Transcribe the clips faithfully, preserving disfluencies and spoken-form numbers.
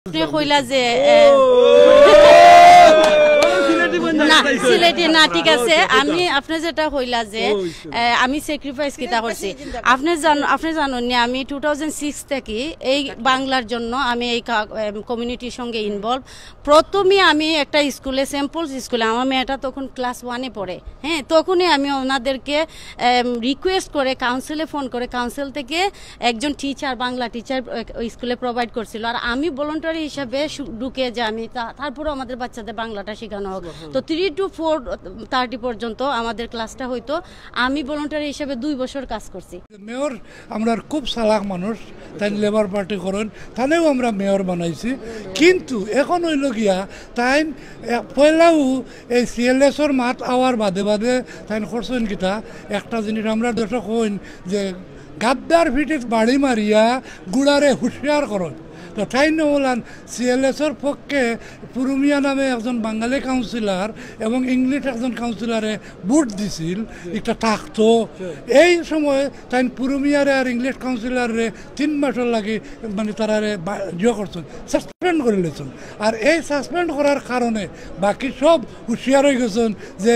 আপনি কইলা যে, এ, না, সিলেটি না, ঠিক আছে। আমি, আপনি যেটা কইলা যে, এ, আমি স্যাক্রিফাইস কিতা করছি। আপনি জান-, আপনি জানেন নি, আমি টু থাউজেন্ড সিক্স থেকে এই বাংলার জন্য আমি এই কা-, এম, কমিউনিটির সঙ্গে ইনভলভ। প্রথমে আমি একটা স্কুলে, সেন্ট পলস স্কুলে, আমার মেয়েটা তখন ক্লাস ওয়ানে পড়ে, হ্যাঁ, তখনই আমি ওনাদেরকে, এম, রিকোয়েস্ট করে কাউন্সিলে ফোন করে, কাউন্সিল থেকে একজন টিচার, বাংলা টিচার, এ, ওই স্কুলে প্রোভাইড করছিল। আর আমি ভলান্টারি হিসাবে শু-, ঢুকে যে আমি তা-, তারপরেও আমাদের বাচ্চাদের বাংলাটা শেখানো হোক। তো থ্রি টু ফোর থার্টি পর্যন্ত আমাদের ক্লাসটা হইতো। আমি ভলান্টারি হিসাবে দুই বছর কাজ করছি। মেয়র আমরার খুব চালাক মানুষ, তাইন লেবার পার্টি করেন, তানেও আমরা মেয়র বানাইছি। কিন্তু এখন অইল গিয়া তাইন, এ, পয়লাও এই সিএলএসওর মাত আওয়ার বাদে বাদে তাইন করছেন কিতা, একটা জিনিস আমরা দেশে কইন যে গাদ্দার ফিটিত বাড়ি মারিয়া গুড়ারে হুঁশিয়ার করইন। তো তাইন অলান সিএলএসওর পক্ষে পুরুমিয়া নামে একজন বাঙালি কাউন্সিলর এবং ইংলিশ একজন কাউন্সিলরে ভোট দিছিল, এটা থাকতো। এই সময় তাইন পুরুমিয়ারে আর ইংলিশ কাউন্সিলররে তিন মাসর লাগি, মানে, তারারে বা-, ইয়ে করছেন, সাসপেন্ড করে লেছেন। আর এই সাসপেন্ড করার কারণে বাকি সব হুঁশিয়ার হয়ে গেছেন যে,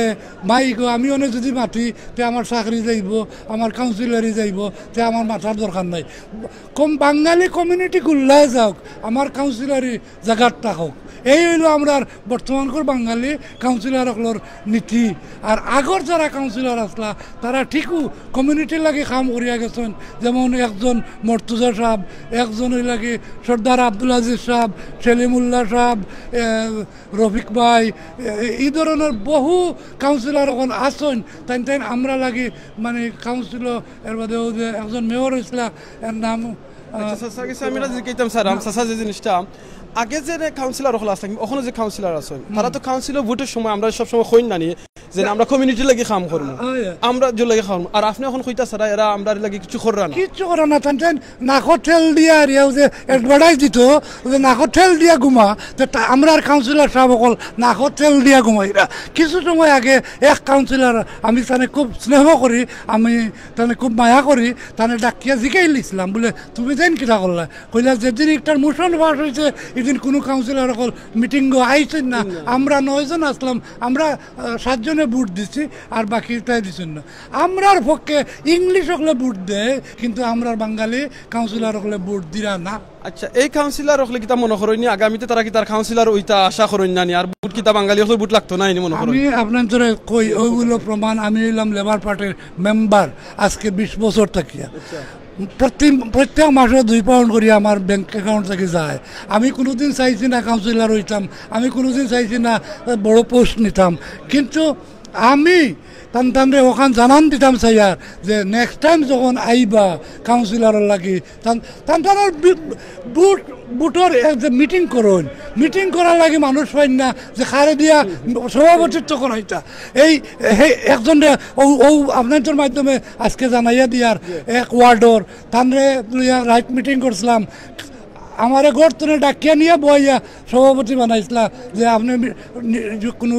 "মাই গো, আমি অনে যদি মাতি, তে আমার চাকরি যাইব, আমার কাউন্সিলরি যাইব, তে আমার মাতার দরকার নাই।" কম বাঙালি কমিউনিটি গুল্লায় যাওক, আমার কাউন্সিলরি জাগাত থাকক। এই হইল আমরার বর্তমানকর বাঙালি কাউন্সিলর অকলর নীতি। আর আগর যারা কাউন্সিলর আসলা, তারা ঠিকও কমিউনিটির লাগি কাম করিয়া গেছেন। যেমন একজন মর্তুজা সাহেব, একজন ওই লাগি সর্দার আব্দুল আজিজ সাহেব, সেলিমুল্লাহ সাহেব, এ, রফিক ভাই, এ, এই ধরনের বহু কাউন্সিলর এখন আছেন। তাইন তাইন আমরা লাগি, মানে, কাউন্সিলর, এর বাদে ওই যে একজন মেয়র হয়েছিল, এর নাম, আহ, আচ্ছা, চাচা, কিছু আমি এটা জিজ্ঞাসা করতাম, স্যার, আম-, চাচা, যে জিনিসটা, আগে যে কাউন্সিলর অকল আসলা, ওখানে যে কাউন্সিলর আছেন, তারা তো কাউন্সিলর ভোটের সময় আমরা সব সময় কইন না নি যে আমরা কমিউনিটির লাগি কাম করবো, আমরা যে লাগি কাম, আর আপনি এখন কইতা, স্যার, এরা আমরা লাগি কিছু কররা না। কিচ্ছু করে না, তান তান নাকো তেল দিয়া আর ইয়াও যে অ্যাডভার্টাইজ দিত, ওই যে নাকো তেল দিয়া ঘুমা, তো তা-, আমরা আর কাউন্সিলর সাহেব অকল নাকো তেল দিয়া ঘুমাইরা। কিছু সময় আগে এক কাউন্সিলর, আমি তানে খুব স্নেহ করি, আমি তানে খুব মায়া করি, তানে ডাকিয়া জিকাইলিছিলাম, বলে, "তুমি যেন কিতা করলা?" কইলা, "যেদিন একটার মোশন পাস হয়েছে, এদিন কোনো কাউন্সিলর অকল মিটিংও আইছেন না।" আমরা নয়জন আসলাম, আমরা, আহ, সাতজনে ভোট দিছি, আর বাকি তাই দিছেন না। আমরার পক্ষে ইংলিশ অকলে ভোট দেয়, কিন্তু আমরার বাঙালি কাউন্সিলর অকলে ভোট দিরা না। আচ্ছা, এই কাউন্সিলর অকলে কিতা মনে করইন নি আগামীতে তারা কিতা কাউন্সিলর ওইতা আশা করইন না নি? আর ভোট কিতা বাঙালি অকলে ভোট লাগতো না, এনে মনে করইন? আমি আপনার ধরে কই, ওইগুলো প্রমাণ, আমি হইলাম লেবার পার্টির মেম্বার আজকে বিশ বছর থাকিয়া। প্রতি, প্রত্যেক মাসে দুই পাউন্ড করি আমার ব্যাংক অ্যাকাউন্ট থেকে যায়। আমি কোনোদিন চাইছি না কাউন্সিলর হইতাম, আমি কোনোদিন চাইছি না বড় পোস্ট নিতাম, কিন্তু আমি তান তানরে ওখান জানান দিতাম চাইয়ার যে নেক্সট টাইম যখন আইবা কাউন্সিলরর লাগি, তান, তান তানর বি-, বুট, বুটর এক যে মিটিং করইন, মিটিং করার লাগি মানুষ পাইন না যে কারে দিয়া সভাপতিত্ব করাইতা। এই, এই একজনরে ও, ও আপনাদের মাধ্যমে আজকে জানাইয়া দিয়ার এক ওয়ার্ডর, তানরে লইয়া রাইট মিটিং করছিলাম। আমারে ঘর তুলে ডাকিয়া নিয়া বইয়া সভাপতি বানাইছিলা যে আপনি মি-, নি-, যে কোনো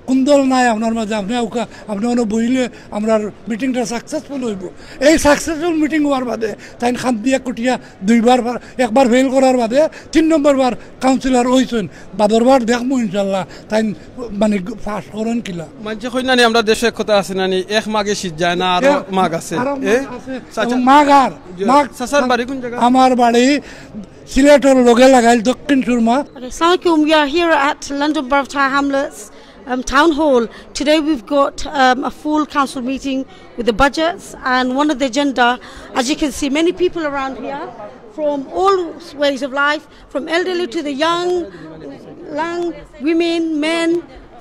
কুন্দল নাই আপনার মাঝে, আপনি আউকা, আপনি ওনো বইলে আমরার মিটিংটা সাকসেসফুল হইব। এই সাকসেসফুল মিটিং হওয়ার বাদে তাইন খান দিয়া কুটিয়া দুইবার ফা-, একবার ফেল করার বাদে তিন নম্বর বার কাউন্সিলর হইছেন। বাদরবার দেখমু ইনশাল্লাহ তাইন মানে পাস করেন কিলা। মানষে কই না নি, আমরা দেশে এক কথা আছে না নি, এক মাঘে শীত যায় না, আরো এ, মাঘ আছে। আরো এ? মাঘ আছে। চাচা, এবং মাঘ আর, জি, মাঘ চাচার বাড়ি কোন জায়গা? আমার বাড়ি সিলেটর লগে লাগাইল দক্ষিণ Surma. Okay, Assalamualaikum. We are here at London Borough Tower Hamlets, um, Town Hall. Today we've got, um, a full council meeting with the budgets, and one of the agenda, as you can see, many people around here from all ways of life, from elderly to the young, young women, men,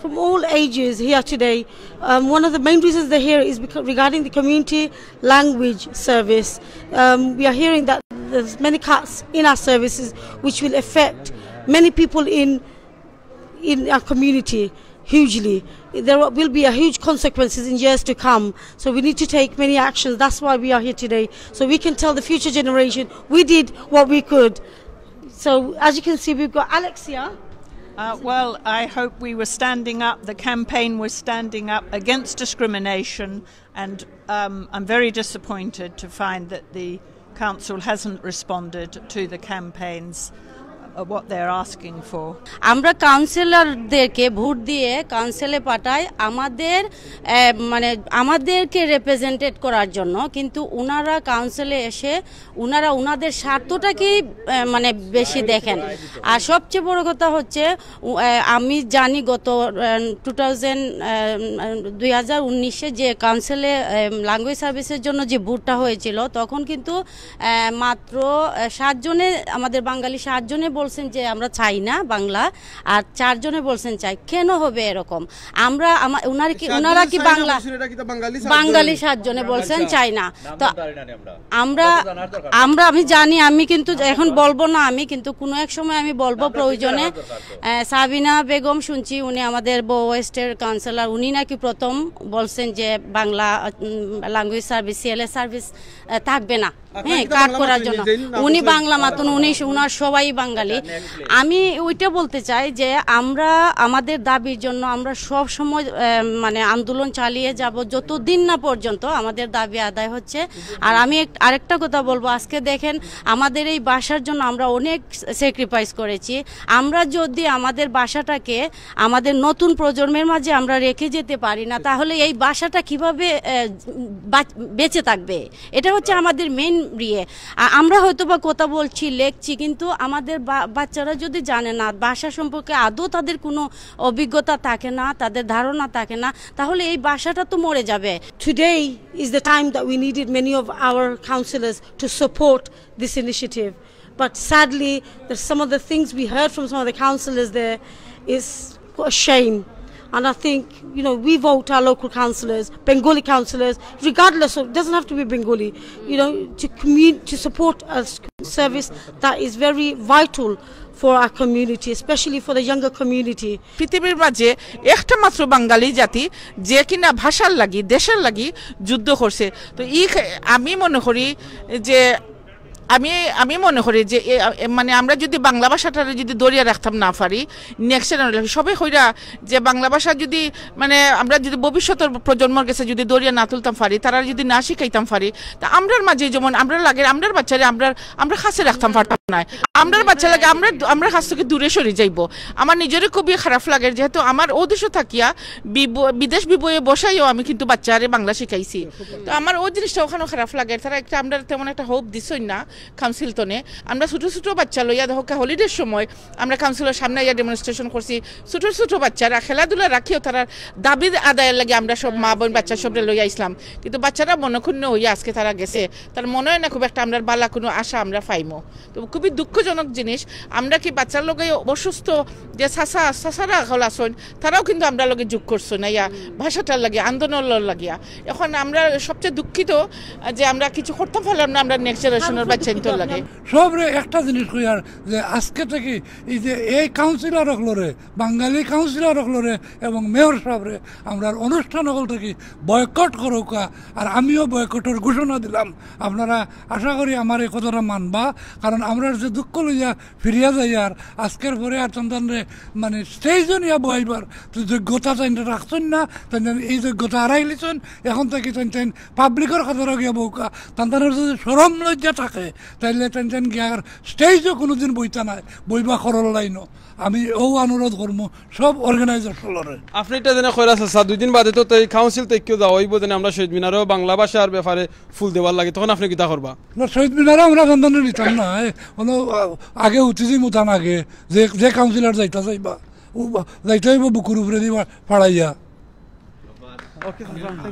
from all ages here today. Um, one of the main reasons they're here is because regarding the community language service. Um, we are hearing that there's many cuts in our services which will affect many people in, in our community hugely. There will be a huge consequences in years to come. So we need to take many actions. That's why we are here today. So we can tell the future generation we did what we could. So as you can see, we've got Alexia. Uh, well, I hope we were standing up, the campaign was standing up against discrimination, and, um, I'm very disappointed to find that the council hasn't responded to the campaign's uh, what they're asking for. আমরা কাউন্সিলরদেরকে ভোট দিয়ে কাউন্সিলে পাঠাই আমাদের আহ, মানে আমাদেরকে রিপ্রেজেন্টেট করার জন্য, কিন্তু ওনারা কাউন্সিলে এসে ওনারা ওনাদের স্বার্থটাকেই আহ, মানে বেশি দেখেন। আর সবচেয়ে বড় কথা হচ্ছে উ- আহ, আমি জানি গত টু থাউজেন্ড দুই হাজার উনিশে যে কাউন্সিলে ল্যাঙ্গুয়েজ সার্ভিসের জন্য যে ভোটটা হয়েছিল, তখন কিন্তু আহ, মাত্র আহ, সাতজনে, আমাদের বাঙালি সাতজনে বলছেন যে আমরা চাই না বাংলা, আর চারজনে বলছেন চাই। কেন হবে এরকম? আমরা আমা- ওনারা কি ওনারা কি বাংলা বাঙালি সাতজনে বলছেন চাই না। তো আমরা আমরা আমি জানি, আমি কিন্তু এখন বলবো না, আমি কিন্তু কোনো এক সময় আমি বলবো প্রয়োজনে। আহ, সাবিনা বেগম শুনছি উনি আমাদের বো ওয়েস্টের কাউন্সিলর, উনি নাকি প্রথম বলছেন যে Bangla language service, CLA service থাকবে না। হ্যাঁ, কাট করার জন্য। উনি বাংলা মাতুন, উনি ওনার সবাই বাঙালি। আমি ওইটা বলতে চাই যে আমরা আমাদের দাবির জন্য আমরা সব সময় আহ, মানে আন্দোলন চালিয়ে যাব যতদিন না পর্যন্ত আমাদের দাবি আদায় হচ্ছে। আর আমি এক- আরেকটা কথা বলবো, আজকে দেখেন আমাদের এই ভাষার জন্য আমরা অনেক স্যাক্রিফাইস করেছি। আমরা যদি আমাদের ভাষাটাকে আমাদের নতুন প্রজন্মের মাঝে আমরা রেখে যেতে পারি না, তাহলে এই ভাষাটা কিভাবে আহ, বাঁচ- বেঁচে থাকবে? এটা হচ্ছে আমাদের মেইন ইয়ে। আ- আমরা হয়তো বা কথা বলছি, লেখছি, কিন্তু আমাদের বা- বাচ্চারা যদি জানে না ভাষা সম্পর্কে, আদৌ তাদের কোনো অভিজ্ঞতা থাকে না, তাদের ধারণা থাকে না, তাহলে এই ভাষাটা তো মরে যাবে। Today is the time that we needed many of our councillors to support this initiative. But sadly, there's some of the things we heard from some of the councillors there is a shame. And I think, you know, we vote our local councillors, Bengali councillors, regardless of, it doesn't have to be Bengali, you know, to commun- to support a s- service that is very vital for our community, especially for the younger community. পৃথিবীর মাঝে একটা মাত্র বাঙালি জাতি যে কিনা ভাষার লাগি, দেশের লাগি যুদ্ধ করছে। তো ই খে- আমি মনে করি যে আমি আমি মনে করি যে এ- এ- মানে আমরা যদি বাংলা ভাষাটারে যদি ধরিয়া রাখতাম না পারি, নেক্সট জেনারেশন সবে কইরা যে বাংলা ভাষা যদি মানে আমরা যদি ভবিষ্যতের প্রজন্মর গেছে যদি ধরিয়া না তুলতাম পারি, তারা যদি না শিখাইতাম পারি, তা আমরার মাঝে যেমন আমরা লাগে আমরার বাচ্চারে আমরা আমরা কাছে রাখতাম পারতাম না। আমরার বাচ্চা লাগে আমরা আমরা কাছ থেকে দূরে সরে যাইব। আমার নিজেরও খুবই খারাপ লাগে, যেহেতু আমার ও দেশে থাকিয়া বিব- বিদেশ বিবয়ে বসাইও আমি কিন্তু বাচ্চারে বাংলা শিখাইছি। তো আমার ওই জিনিসটা ওখানেও খারাপ লাগে। তারা একটা আমরা তেমন একটা হোপ দিছই না কাউন্সিল তনে। আমরা ছোটো ছোটো বাচ্চা লইয়া দেখো হলিডের সময় আমরা কাউন্সিলর সামনে আইয়া ডেমনস্ট্রেশন করছি। ছোটো ছোটো বাচ্চারা খেলাধুলা রাখিও তারার দাবি আদায়ের লাগি আমরা সব মা বোন বাচ্চা সবরে লইয়া আইসলাম, কিন্তু বাচ্চারা মনক্ষুণ্ণ হইয়া আজকে তারা গেছে। তার মনে হয় না খুব একটা আমরা বালা কোনো আশা আমরা পাইমো। তো খুবই দুঃখজনক জিনিস। আমরা কি বাচ্চার লগে অসুস্থ যে চাচা চাচারা হল আছইন, তারাও কিন্তু আমরা লগে যোগ করছইন আইয়া ভাষাটার লাগিয়া আন্দোলনর লাগিয়া। এখন আমরা সবচেয়ে দুঃখিত যে আমরা কিছু করতাম পারলাম না আমরা নেক্সট জেনারেশনের বাচ্চাইন্তর লাগে। সবরে একটা জিনিস কইয়ার যে আজকে থেকে এই যে এই কাউন্সিলর অকলরে, বাঙালি কাউন্সিলর অকলরে এবং মেয়র সাহেবরে আমরার অনুষ্ঠান অকল থেকে বয়কট করউক্কা। আর আমিও বয়কটর ঘোষণা দিলাম। আপনারা আশা করি আমার এই কথাটা মানবা, কারণ আমরার যে দুঃখ লইয়া ফিরিয়া যাইয়ার আজকের পরে আর তানতানরে মানে স্টেজও নিয়া বইবার তো যোগ্যতা তাইন রাখছইন না, তাইন এই যোগ্যতা হারাইলিছইন। এখন থেকে তাইন তাইন পাবলিকর কাতারো গিয়া বউক্কা। তানতানর যদি শরম লজ্জা থাকে, তাইলে তাইন তাইন গিয়া আর স্টেজও কোনোদিন বইতা নায়, বইবা খরল লাইনও। আমি ও অনুরোধ করমু সব অর্গানাইজার অকলরে। আপনি এটা যেন কইরা চাচা, দুই দিন বাদে তো এই কাউন্সিল থেকে যাওয়া অইব, যেন আমরা শহীদ মিনারও বাংলা ভাষার ব্যাপারে ফুল দেওয়ার লাগে, তখন আপনি কিতা করবা? না, শহীদ মিনারও আমরা তানতানরে নিতাম না। এ, হলো, আ, আগে উঠি দিমু তান আগে, যে যে কাউন্সিলর যাইতা যাইবা, ও বা- যাইতে হইব বুকুর উপরে দিবা ফাড়াইয়া।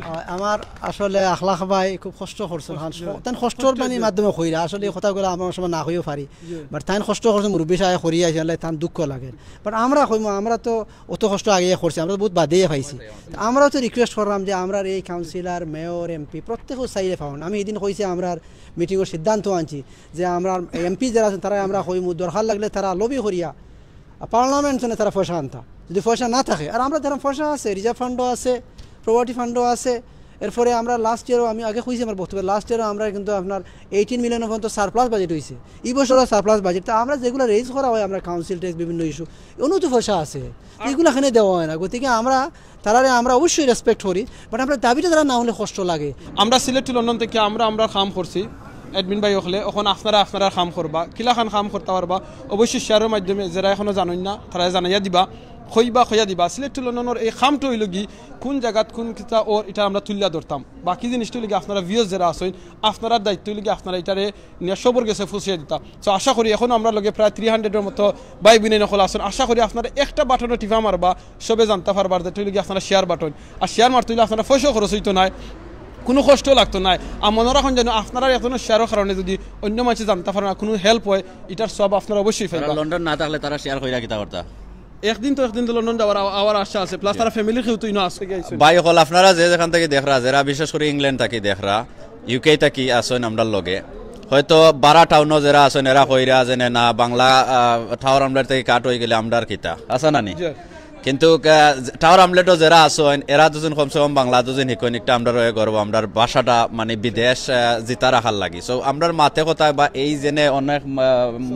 আ- আমার আসলে আখলাক ভাই খুব কষ্ট করছেন, কারণ স- তান কষ্টর মানে মাধ্যমে কইরা আসলে এই কথাগুলো আমরা সময় না কইও পারি, বাট তাইন কষ্ট করছেন, মুরব্বী সাহেব করিয়া আইছেন, আল্লাহ তান দুঃখ লাগে। বাট আমরা কইমু, আমরা তো অত কষ্ট আগে করছি, আমরা তো বহুত বাদে পাইছি। তো আমরাও তো রিকোয়েস্ট করলাম যে আমরার এই কাউন্সিলর, মেয়র, এমপি প্রত্যেকেও চাইলে পাউন। আমি এদিন কইছি, আমরার মিটিংয়ের সিদ্ধান্ত আনছি যে আমরার এমপি যারা আছেন তারা আমরা কইমু, দরকার লাগলে তারা লবি করিয়া পার্লামেন্ট থনে তারা পয়সা আনতা, যদি পয়সা না থাকে। আর আমরা যারা পয়সা আছে, রিজার্ভ ফান্ডও আছে, প্রপার্টি ফান্ডও আছে। এরপরে আমরা লাস্ট ইয়ারও, আমি আগে কইছি আমার বক্তব্যে, লাস্ট ইয়ারও আমরা কিন্তু আপনার এইটিন মিলিয়ন পর্যন্ত সারপ্লাস বাজেট হইছে। এই বছরও সারপ্লাস বাজেট। তো আমরা যেগুলো রেইজ করা হয়, আমরা কাউন্সিল ট্যাক্স, বিভিন্ন ইস্যু, অনু তো পয়সা আছে, এগুলো এখানে দেওয়া হয় না। গতিকে আমরা তারারে আমরা অবশ্যই রেসপেক্ট করি, বাট আমরা দাবিটা তারা না হলে কষ্ট লাগে। আমরা সিলেট টু লন্ডন থেকে আমরা আমরা কাম করছি। অ্যাডমিন ভাই অকলে, অখন আপনারা আপনারার কাম করবা, কিলাখান কাম করতা পারবা, অবশ্যই শেয়ারর মাধ্যমে যেরা অখনো জানইন না, তারা জানাইয়া দিবা, কইবা, কইয়া দিবা। সিলেট টু লন্ডনর এই কামটা অইলো কি, কুন জাগাত কুন কিতা অর, ইটা আমরা তুলিয়া ধরতাম। বাকি জিনিসটা অইলো কি, আপনারা ভিউয়ার্স যেরা আছইন, আপনারার দায়িত্ব অইলো কি, আপনারা ইটারে নিয়া সবর গেছে ফুসিয়া দিতা। So আশা করি অখনো আমরার লগে প্রায় থ্রি হান্ড্রেডর মতো ভাই বইনাইন অকল আছইন। আশা করি আপনারা একটা বাটনও টিপা মারবা, সবে জানতা পারবা, যেটা অইলো কি আপনারা শেয়ার বাটন। আর শেয়ার মারতে অইলে আপনারা পয়সা খরচ অইতো নায়, কুনু কষ্ট লাগতো নায়। আর মনো রাখইন যেন আপনারার একজনর শেয়ারর কারণে যদি অইন্য মানষে জানতা পারইন, কুনু হেল্প অয়, ইটার সওয়াব আপনারা অবশ্যই পাইবা। লন্ডন না থাকলে তারা শেয়ার কইরা কিতা করতা? একদিন তো একদিন তো লন্ডন যাওয়ার আ-, আওয়ার আশা আছে, প্লাস তারা ফ্যামিলির কেউ তো ইনো আছে। ভাই অকল, আপনারা যে যেখান থাকি দেখরা, যেরা বিশেষ করি ইংল্যান্ড থাকি দেখরা, ইউকে থাকি আছইন আমরার লগে, হয়তো বারা টাউনো যেরা আছইন, এরা কইরা যেনে না বাংলা, আহ, টাওয়ার হামলেট থাকি কাট অইগেলে আমরার কিতা? আছে না নি? জি। কিন্তু, আহ, টাওয়ার হামলেটও যেরা আছইন, এরা দুজন কমসে কম বাংলা দুজন হিকইন, একটা আমরার অইয়া গর্ব, আমরার ভাষাটা মানে বিদেশ, আহ, জিতা রাখার লাগি। So, আমরার মাতে কথায় বা এই যেনে অনেক, আহ,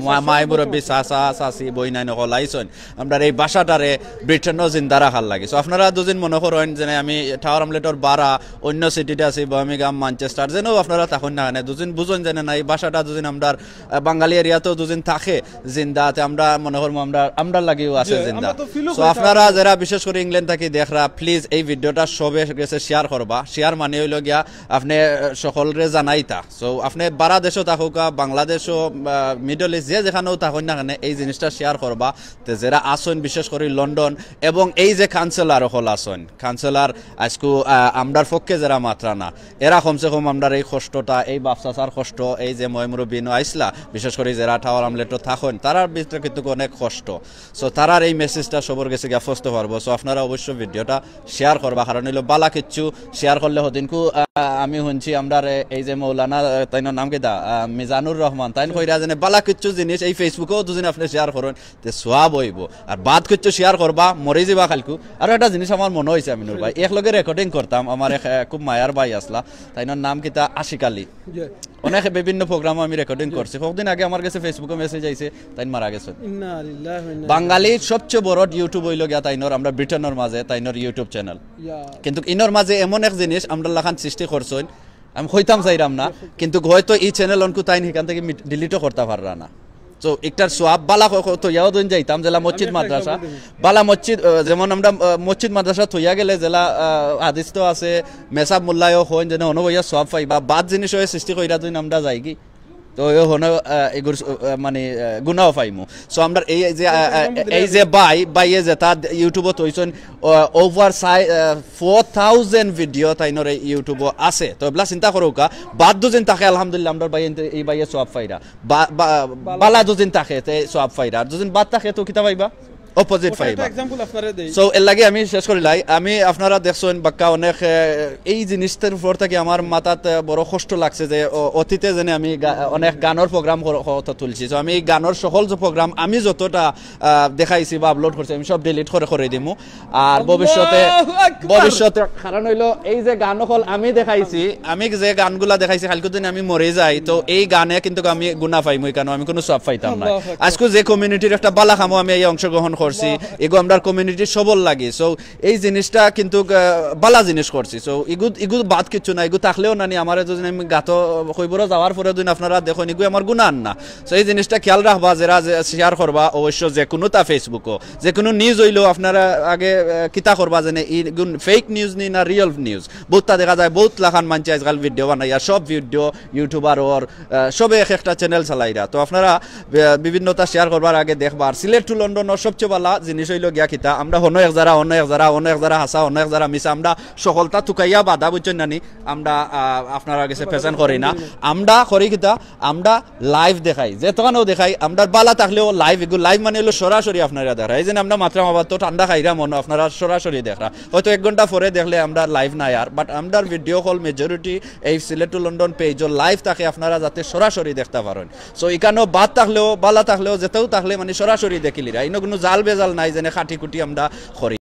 মা-, মাই মুরব্বী, চাচা, চাচি, বইনাইন অকল আইছইন, আমরার এই ভাষাটারে ব্রিটেনও জিন্দা রাখার লাগি। So, আপনারা দুজন মনো করইন যেনে আমি টাওয়ার হামলেটর বারা অইন্য সিটিতে আছি, বার্মিংহাম, ম্যানচেস্টার, যেনেও আপনারা থাকইন না কেনে, দুজন বুঝইন যেনে না, এই ভাষাটা দুজন আমরার, আহ, বাঙালি এরিয়াতেও দুজন থাকে জিন্দা, তে আমরা মনো করমু আমরা, আমরার লাগিও আছে জি, জিন্দা। আমরা তো ফিলও So, করি আপনারা যেরা বিশেষ করি ইংল্যান্ড থাকি দেখরা, প্লিজ এই ভিডিওটা সবে গেছে শেয়ার করবা। শেয়ার মানে অইলো গিয়া আপনে, আহ, সকলরে জানাইতা। So, আপনে বারা দেশও থাকউক্কা, বাংলাদেশও, আহ, মিডল ইস্ট, যে যেখানেও থাকইন না কেনে, এই জিনিসটা শেয়ার করবা। তে যেরা আছইন বিশেষ করি লন্ডন এবং এই যে কাউন্সিলর অকল আছইন, কাউন্সিলর আইজকু, আহ, আমরার পক্ষে যেরা মাতরা না, এরা কমসে কম আমরার এই কষ্টটা, এই বাপ চাচার কষ্ট, এই যে ময় মুরব্বী ইনো আইছলা, বিশেষ করি যেরা টাওয়ার হামলেটও থাকইন, তারার ভিতরে কিন্তু অনেক কষ্ট। So, তারার এই মেসেজটা সবর গেছে গিয়া পৌঁছতে পারবো। So, আপনারা অবশ্য ভিডিওটা শেয়ার করবা, কারণ অইলো বালা কিচ্ছু শেয়ার করলে হদিনকু, আহ, আমি হুনছি আমরার এ-, এই যে মৌলানা, আহ, তাইনর নাম কিতা, আহ, মিজানুর রহমান, তাইন কইরা যেনে বালা কিচ্ছু জিনিস এই Facebook-ও দুদিন আপনে শেয়ার করইন, তে সওয়াব অইবো। আর বাদ কিচ্ছু শেয়ার করবা, মরি যিবা কাইলকু। আর একটা জিনিস আমার মনো অইছে, আমিনুর ভাই, একলগে রেকর্ডিং করতাম, আমার এক, আহ, খুব মায়ার ভাই আছলা, তাইনর নাম কিতা, আশিক আলী। জি। অনেক বিভিন্ন প্রোগ্রামও আমি রেকর্ডিং জি। করছি। কতদিন আগে আমার গেছে Facebook-ও মেসেজ আইছে, তাইন মারা গেছইন। ইন্না লিল্লাহি ওয়া ইন্না ইলাইহি বাঙালির সবচেয়ে বড় YouTube অইলো গিয়া তাইনর, আমরা ব্রিটেনর মাঝে তাইনর YouTube চ্যানেল। ইয়া। কিন্তু ইনর মাঝে এমন এক জিনিস আমরার লাখান সৃষ্টি করছইন, আমি কইতাম চাইরাম না, কিন্তু হয়তো ই চ্যানেল অনকু তাইন হিখান থাকি মিট-, ডিলিটও করতা পাররা না। So, ইকটার সওয়াব বালা ক-, ক-, থইয়াও দিন যাইতাম, যেলা মসজিদ আমি একটা মাদ্রাসা, example দিমু। বালা মসজিদ, আহ, যেমন আমরা, আহ, মসজিদ মাদ্রাসা থইয়া গেলে যেলা, আহ, হাদিস তো আছে, মেসাব মোল্লায়ও কইন যেন হনো বইয়া সওয়াব পাইবা, বাদ জিনিস অয় সৃষ্টি কইরা দিন আমরা যাইগি। তো অউ হনো, আহ, এগুর, আহ, মানে, আহ, গুনাও পাইমু। So, আমরা এই যে, আহ, আহ, এই যে ভাই, ভাইয়ে যেতা YouTube-ও থইছইন, আহ, over সাই-, আহ, four thousand ভিডিও তাইনর এই YouTube-ও আছে। তো এবলা চিন্তা করউক্কা, বাদ দুদিন থাকে, আলহামদুলিল্লাহ, আমরার ভাই এনতে, এই ভাইয়ে সওয়াব পাইরা। বা-, বা-, বালা দুদিন থাকে, তে সওয়াব পাইরা। আর দুদিন বাদ থাকে, তো কিতা পাইবা? অপোজিট ওটা একটা পাইবা। Example আপনারে দেই। So, এর লাগি আমি শেষ করিলাই। আমি আপনারা দেখছইন, বাক্কা অনেক, এ, এই জিনিসটার উপর থাকি আমার মাথাত, এ, বড় কষ্ট লাগছে যে অ-, অতীতে যেনে আমি গা-, অনেক গানর প্রোগ্রাম কর-, কথা তুলছি। So, আমি এই গানর সকল যে প্রোগ্রাম আমি যতটা, আহ, দেখাইছি বা আপলোড করছি, আমি সব ডিলিট করে, করে দিমু। আর ভবিষ্যতে, আল্লাহু আকবার। ভবিষ্যতে, কারণ অইলো এই যে গান অকল আমি দেখাইছি, আমি যে গানগুলা দেখাইছি, কাইলকুর দিন আমি মরি যাই, তো এই গানে কিন্তু আমি গুনা পাইমু, কেন আমি কুনু সওয়াব পাইতাম না। আল্লাহু আকবার। আইজকু যে কমিউনিটির একটা বালা কামো আমি এই অংশগ্রহণ করছি, আল্লাহু আকবার। এগু আমরার কমিউনিটির সবর লাগি। So, এই জিনিসটা কিন্তু, আহ, বালা জিনিস করছি। So, এগু, এগু বাদ কিচ্ছু না, এগু থাকলেও নানি আমারে যদি আমি গাতো কইবরো যাওয়ার পরে যদি আপনারা দেখইন, এগু আমার গুনা আর না। So, এই জিনিসটা খেয়াল রাখবা, যেরা যে শেয়ার করবা, অবশ্য যে কুনুতা Facebook-ও, যে কুনু নিউজ অইলেও আপনারা আগে, আহ, কিতা করবা, যেনে ই গুন ফেক নিউজ নি না রিয়েল নিউজ। বহুততা দেখা যায়, বহুত লাখান মানষে আজকাল ভিডিও বানাইয়া, সব ভিডিও ইউটিউবার অর, আহ, সবে এক একটা চ্যানেল চালাইরা। তো আপনারা, আহ, বিভিন্নতা শেয়ার করবার আগে দেখবা। আর সিলেট টু লন্ডনর সবচেয়ে বালা জিনিস অইলো গিয়া কিতা, আমরা হনো এক যারা, অন্য এক যারা, অন্য এক যারা হাছা, অন্য এক যারা মিছা, আমরা সকলতা তুকাইয়া বাদা, বুঝছইন নানি? আমরা, আহ, আপনারার গেছে প্রেজেন্ট করি না। আমরা করি কিতা, আমরা লাইভ দেখাই, যেতখানও দেখাই, আমরা বালা থাকলেও লাইভ, এগু লাইভ মানে অইলো সরাসরি আপনারা দেখরা। এই যে আমরা মাতরাম আবার তো ঠান্ডা খাইরাম অনো, আপনারা সরাসরি দেখরা। হয়তো এক ঘন্টা পরে দেখলে আমরা লাইভ নাই আর, but আমরার ভিডিও কল মেজরিটি এই সিলেট টু লন্ডন পেজও লাইভ থাকে, আপনারা যাতে সরাসরি দেখতা পারইন। So, ইখানও বাদ থাকলেও, বালা থাকলেও, যেতাও থাকলে মানে সরাসরি দেখিলিরা। ইনো কুনু জাল বেজাল নাই, যেনে কাটি কুটি আমরা করি।